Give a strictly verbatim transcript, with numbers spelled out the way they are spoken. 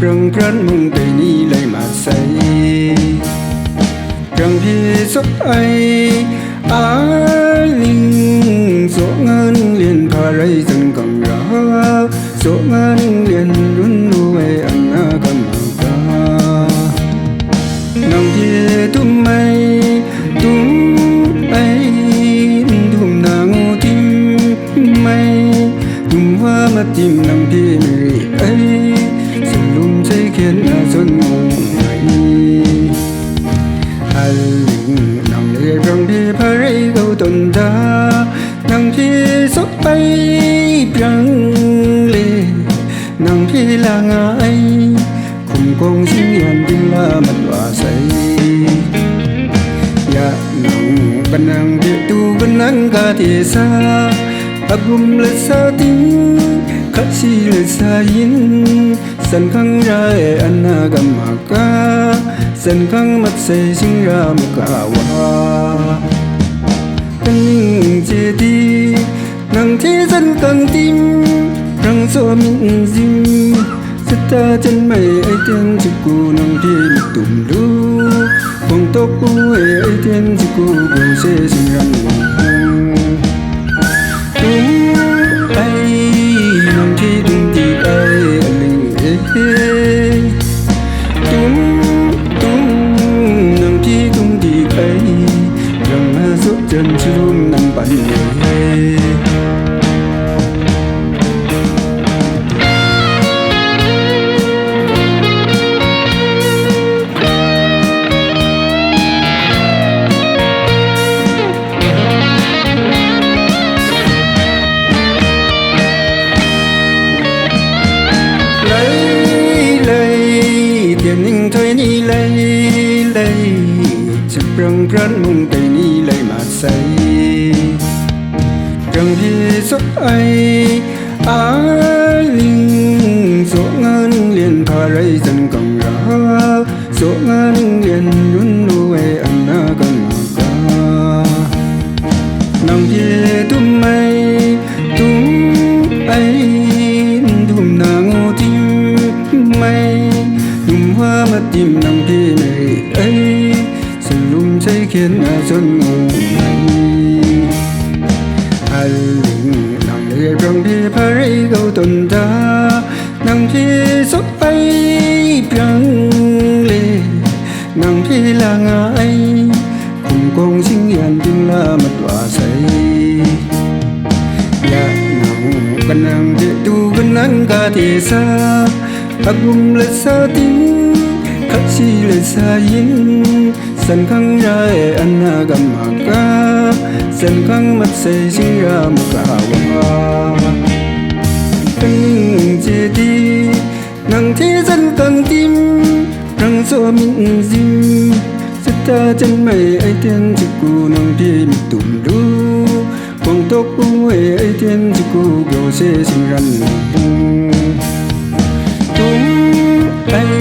Prang prat mung dai ni lai mat sai. Prang hpe tsaw ai, a ling tsaw ngan lyen hpa rai zang gang ra, tsaw ngan lyen run lu ai ana ga ma ga. Nang hpe dum ai, dum ai, n dum na ngu tim ai, dum wa mat tim nang hpe mare ai, tsun lum sai hkyen na zawn mu ai. Aling nang le rang hpe hpa rai kau tawn da, nang hpe tsaw ai prang le, nang hpe la nga ai, hkum kawng shing yan dingla mat wa sai. Ya nang kanang hpe tu kanan ga de sa, a bum lat sa ting, hkat si lat sa yin, san hkang ra ai ana ga ma ga, san hkang mat sai sing ra ma ga wa. Kaning chye di, nang hte zan kang tim, rang tsaw myit n zim, sata jan mai ai ten chyaku nang hte myit dum lu, bawng tawk pu ai ai ten chyaku gaw se singran lu. Dum ai, nang hte dum dik ai aling e, dum, dum, nang hte dum dik ai, rang na zaw jan shalum nang pan e. Lai, lai, tyen ning htoi ni lai, lai, chyip prang prat mung dai ni lai mat sai. Prang hpe tsaw ai, a ling tsaw ngan lyen hpa rai zan gang ra, tsaw ngan lyen run lu ai ana ga ma ga. Nang hpe dum ai, dum ai, n dum na ngu tim ai, dum wa mat tim nang hpe mare ai, tsun lum sai hkyen na zawn mu ai. Aling nang le rang hpe hpa rai kau tawn da, nang hpe tsaw ai prang le, nang hpe la nga ai, hkum kawng shing yan dingla mat wa sai. Ya nang kanang hte tu kanan ga de sa, a bum lat sa ting, hkat si lat sa yin, san hkang ra ai ana ga ma ga, san hkang mat sai sing ra ma ga wa. Kaning chye di, nang hte zan kang tim, rang tsaw myit n zim, sata jan mai ai ten chyaku nang hte myit dum lu, bawng tawk pu ai ai ten chyaku gaw se singran lu. Dum ai,